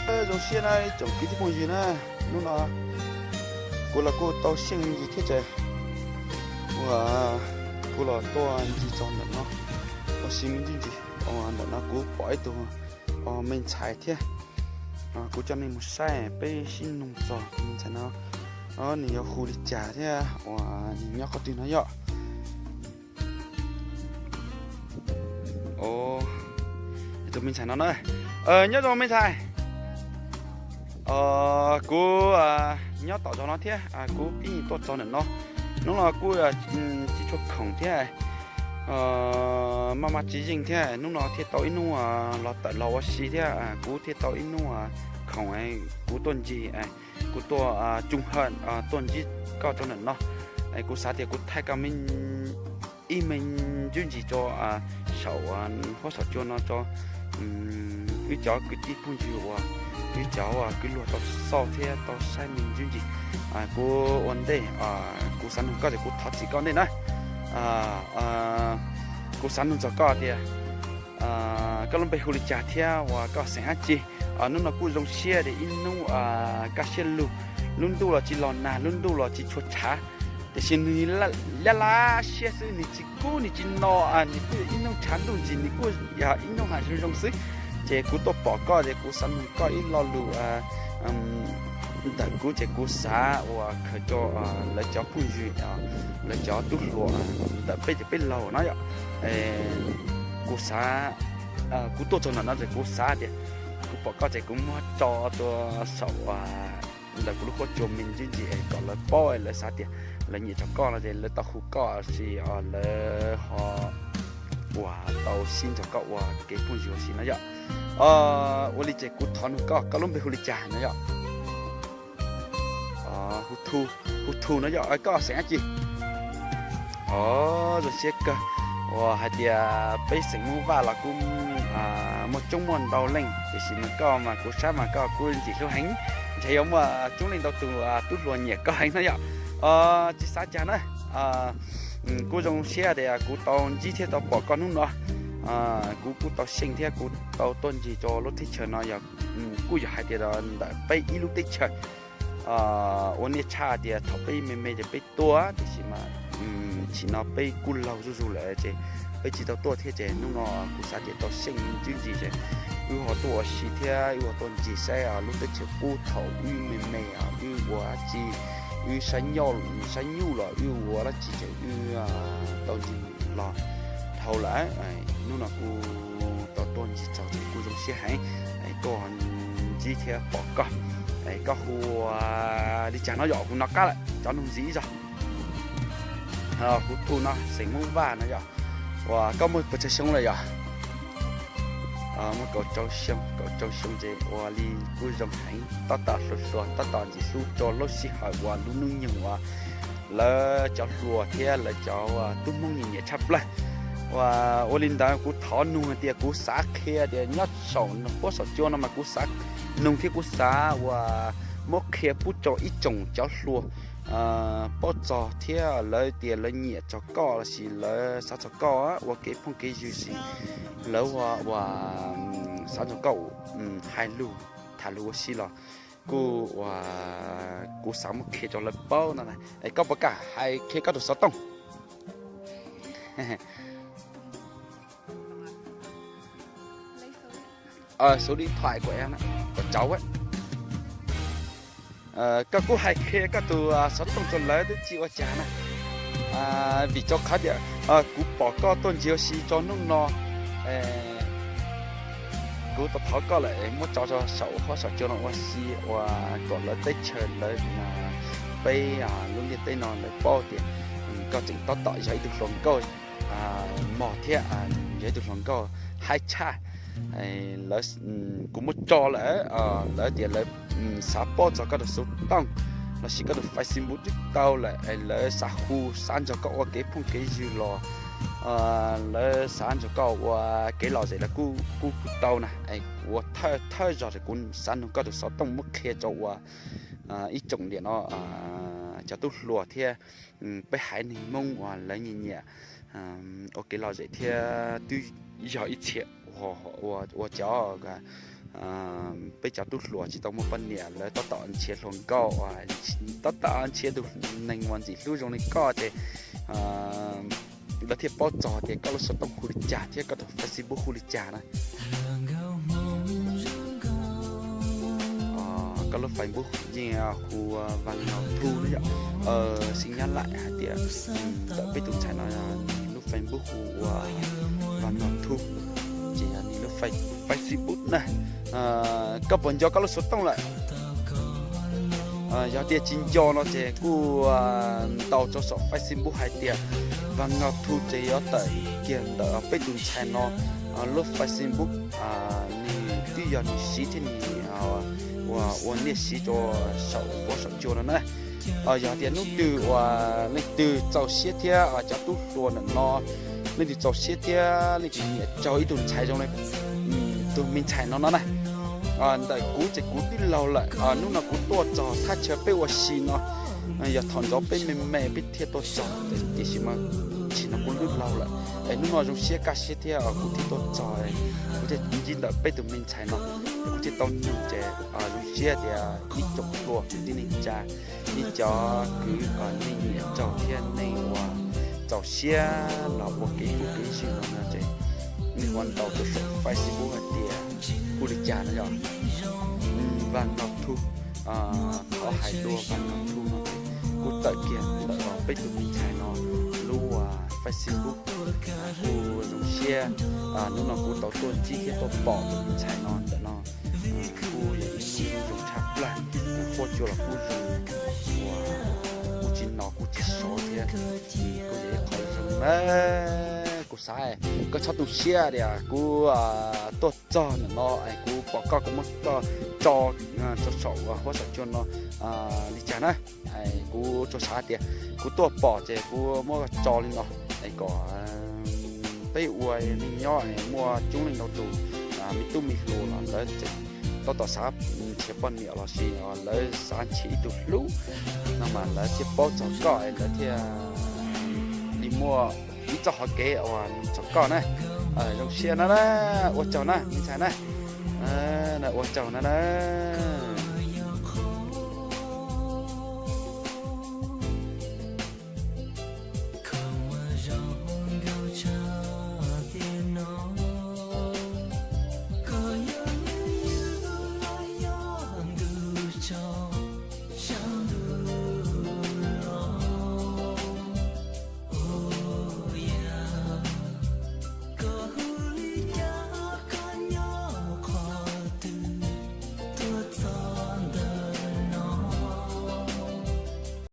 Zoo siab na ib tsoom kwv tij phooj ywg na, hnub no kuv los kuj tau xyeej me ntsis thiab ces kuv los tuaj ncig txog ntawm no, tau xyeej me ntsis ntsis. Ntawm no kuv pom ib tug me ntxhais thiab, kuv coj nej mus saib peb sib nug txog tus me ntxhais no nws yuav hu li cas thiab uas nws nyob qhov twg no yom. Tus me ntxhais no na, nyob zoo me ntxhais. Kuv nyob tom zos no thiab kuv pib tuaj txog ntawm no. Hnub no kuj tsis tshua khoom thiab, maj maj tsis yeej thiab, hnub no thiaj tau ib hnub los tawm los ua si thiab kuv thiaj tau ib hnub khoom, kuv tuaj ncig, kuv tuaj tsuj hawm tuaj ntsib koj rau ntawm no. Kuv xav tias kuv thaij koj me ib me ntsis ntsis rau saum huab saum cua no rau wb cov kwv tij phooj ywg uas wb cov kwv luag tau xauj thiab tau saib me ntsis ntsis. Kuv ua ntej kuv xav nug koj ces kuv thov txim koj ntej na. Kuv xav nug txog koj tias koj lub npe hu li cas thiab uas koj xeem dab tsi? Hnub no kuj zoo siab tias ib hnub kaj siab lug, lub ntuj los tsis los nag, lub ntuj los tsis tshua tshav, tiam sis nws laj laj siab xwb, nws tsis kub nws tsis no, nws kuj yog ib hnub tshav ntuj ntsis, nws kuj yog ib hnub hav zoov zoov xwb. Ces kuv tuaj pom koj ces kuv xav nug koj ib lo lus ntawm kuv ces kuv xav uas khaws rau lawv cov phooj ywg, lawv cov tub hluas ntawm peb ces peb laug no yom. Kuv xav, kuv tuaj txog ntawm no ces kuv xav tias kuv pom koj ces kuv muab tso tuaj saum ntawm kuv lub huab cua me ntsis ntsis kom lawv paub, lawv xav tias lawv nyiam txog koj no ces lawv tau hu koj los sis lawv ho uas tau sib nrog koj ua kev phooj ywg ua si no yom. Ua li ces kuv thov nug koj, koj lub npe hu li cas no yom? Hu Thu no yom. Koj xeem dab tsi? Os, zoo siab kawg uas hais tias peb xeem Hmoob Vaj los kuj muaj coob muaj ntau leej, tiam sis mas koj mas kuv saib mas koj kuj ntxim hlub heev, ntshe yuav muaj coob leej ntau tus tub hluas nyiam koj heev no yom. Tsis xav cas na, kuj zoo siab tias kuv tau ntsib thiab tau pom koj hnub no. Kuv kuj tau xyeej thiab kuv tau tuaj ncig rau lub teb chaws no yog kuj yog hais tias ntawm peb ib lub teb chaws. Ua niaj tshaj tias thaum peb me me ces peb tuaj, tiam sis mas tam sim no peb kuj laug zuj zus lawm ces peb tsis tau tuaj thiab ces hnub no kuv xav tias tau xyeej me ntsis ntsis ces wb ho tuaj ua si thiab wb ho tuaj ncig saib lub teb chaws qub thaum wb me me, wb ua dab tsi, wb saib nyuj, saib nyuj los wb ua dab tsi ces wb tau ncig los dhau lawm. Hnub no kuj tau tuaj ncig txog ces kuj zoo siab heev, koj ntsib thiab pom koj. Koj hu li cas no yom? Hu no qab lawm cov nug ntxiv ib zaug. Hu Thu no, xeem Hmoob Vaj no yom. Uas koj muaj puas tsawg xyoo lawm yom? Muaj kaum rau xyoo, kaum rau xyoo ces ua li kuj zoo heev, tab tom hluas hluas tab tom ntxim hlub rau lub sij hawm uas lub hnub nyoog uas lawv cov hluas thiab lawv cov tub Hmoob nyiam nyiam tshaj plaws. Uas ua li ntawd kuv thov nug hais tias kuv xav qhia tias nyob saum huab saum cua no mas kuv xav nug thiab kuv xav uas muab qhia pub rau ib tsoom cov hluas paub txog thiab lawv tias lawv nyiam txog koj los sis lawv xav txog koj ua kev phooj kev ywg sis lawv ua uas xav nrog koj hais lus tham lus ua si los kuj uas kuv xav muab qhia rau lawv paub no. Es koj puas kam hais qhia koj tus xov tooj? Số điện thoại của em á, của cháu á. Koj kuj hais qhia koj tus xov tooj rau lawv twb tsis ua cas na. Vim rau qhov tias kuv pom koj tuaj ncig ua si rau hnub no, kuv tau thov koj lawm muab tso rau saum huab saum cua no ua si uas kom lawv teb chaws lawv peb lub ntiaj teb no lawv paub tias koj tseem tab tom yog ib tug hluas nkauj mog thiab yog ib tug hluas nkauj haib tshaj. Kuv muab tso lawm, lawv tias lawv xav paub txog koj tus xov tooj los sis koj tus Facebook twb tau lawm, lawv xav hu xav nrog koj ua kev phooj kev ywg los lawv xav nrog koj ua kev lom zem los kuj kuj tau na. Kuv ua thawj thawj zog es kuv xav nug koj tus xov tooj muab qhia rau uas ib tsoom niam no cov tub hluas thiab peb haiv neeg Hmoob uas lawv nyiam nyiam ua kev lom zem thiab twb yog ib txhia ua cov peb cov tub hluas tsis tau muaj poj niam, lawv tab tom nrhiav hluas nkauj, tab tom nrhiav tus neeg uas ntxim hlub zoo li koj ces lawv thiaj paub txog tias koj lub xov tooj hu li cas thiab koj tus Facebook hu li cas na. Koj lub Facebook yeej hu Vas Ngos Thu na yom. Xeem Nyab Laj hais tias ntawm peb tus ntxhais no nws lub Facebook hu ua Vas Ngos Thu, ces yog nws lub Face- Facebook na. Koj puas nco koj lub xov tooj lawm? Yog tias tsis nco no ces kuj ntaus rau saum Facebook hais tias Vas Ngos Thu ces yuav tawm kiag ntawm peb tus ntxhais no lub Facebook, nws twb yog nws siv thiab nws ua, ua niaj siv rau saum huab saum cua no na. Yog tias hnub twg uas leej twg txaus siab thiab cov tub hluas ntawm no leej twg txaus siab thiab leej twg nyiam raug ib tug ntxhais zoo li tus me ntxhais no no na, ntawm kuv ces kuv twb laug lawm, hnub no kuv tuaj txog thaj chaw peb ua si no, yog thaum ntxov peb me me peb thiaj tuaj txog, tiam sis mas tam sim no kuv twb laug lawm, es hnub no zoo siab kaj siab thiab kuv thiaj tuaj txog, kuv thiaj ntsib ntawm peb tus me ntxhais no, kuv thiaj tau nug ces zoo siab tias ib tsoom hluas kwv tij neej tsa, ib cov kwv uas nej nyiam raug thiab nej uas txaus siab los ua kev phooj kev ywg no no ces nej ua ntaus rau saum Facebook hais tias hu li cas no yog Vas Ngos Thu, thov hais dua Vas Ngos Thu no ces kuj tawm kiag ntawm peb tus me ntxhais no lub Facebook. Kuj zoo siab, hnub no kuv tau tuaj ntsib thiab tuaj pom tus me ntxhais no ntawm no, kuj yog ib hnub zoo tshaj plaws, huab cua los kuj zoo, kuj tsis no kuj tsis sov thiab, kuj yog ib qho zoo na. Kuv xav koj txhob tu siab tias kuv tuaj txog ntawm no es kuv pom koj kuv muab koj tso rau saum huab saum cua no li cas na. Kuv tsuas xav tias kuv tuaj pom ces kuv muab koj tso li no es kom peb ua neej nyob es muaj coob leej ntau tus me tub me hluas los lawv tseem tab tom xav nrhiav poj niam los sis lawv xav nrhiav ib tug hlub no mas lawv thiaj paub txog koj es lawv thiaj li muaj ib txoj hauv kev uas nug txog koj na. Zoo siab na, ua tsaug na me ntxhais na, ua tsaug na na.